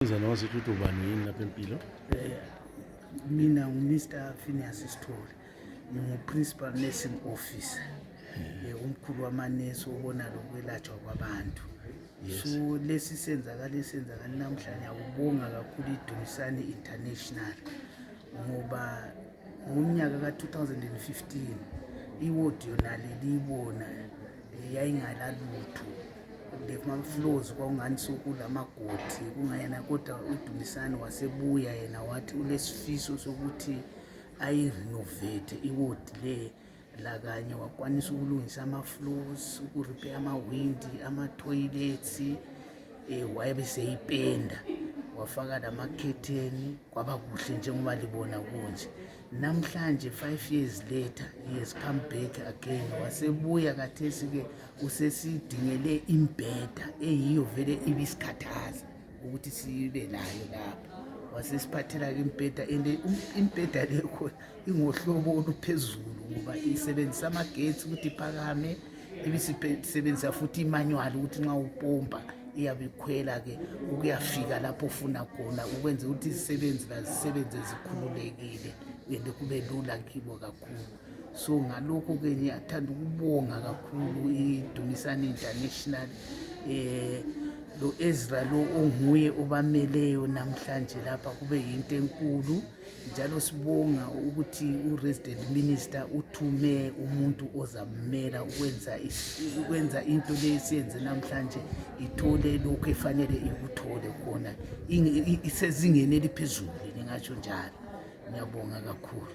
Ngoncedo ukuthi ubani yini lapha eMpilo? Mina Mr. Phineas Sithole, ngingu-Principal Nursing Officer, umkhulu wamanesi obona lokwelatshwa kwabantu. So lesi senzakalo namhlanje ngiyakubonga kakhulu iDumisani International ngoba ngomnyaka ka-2015 iwodi yona leliyibona yayingalalutho. Floors kwakungani sokulamagodi kungayena, kodwa uDumisani wasebuya yena wathi ulesifiso sokuthi ayirenovate iwodi le lakanye, wakwanisa ukulungisa ama-floors, ukurepair amawindi, ama-toilets, wabe seyipenda wafaka lamakhetheni kwaba kuhle njengoba libona kunje. Namhlanje 5 years later he has come back again, wasebuya kathesi-ke usesidingele imbheda eyiyo vele ibisikhathaza ukuthi sibe nayo lapha. Wasesiphathela-ke imbheda, and imbheda le khona ingohlobo oluphezulu ngoba isebenzisa amagetsi ukuthi iphakame, ibisebenzisa futhi imanyuwali ukuthi nxa upompa iyabe ikhwela-ke ukuyafika lapho ufuna khona, ukwenza ukuthi izisebenzi zisebenze zikhululekile and kube lula kibo kakhulu. So ngalokho-ke ngiyathanda ukubonga kakhulu iDumisani International, lo Ezra lo onguye obameleyo namhlanje lapha, kube yinto enkulu. Njalo sibonga ukuthi uResident Minister uthume umuntu ozamela ukwenza into le esiyenze namhlanje ithole lokhu efanele ikuthole khona, isezingeni eliphezulu, ngingatsho njalo. Ngiyabonga kakhulu.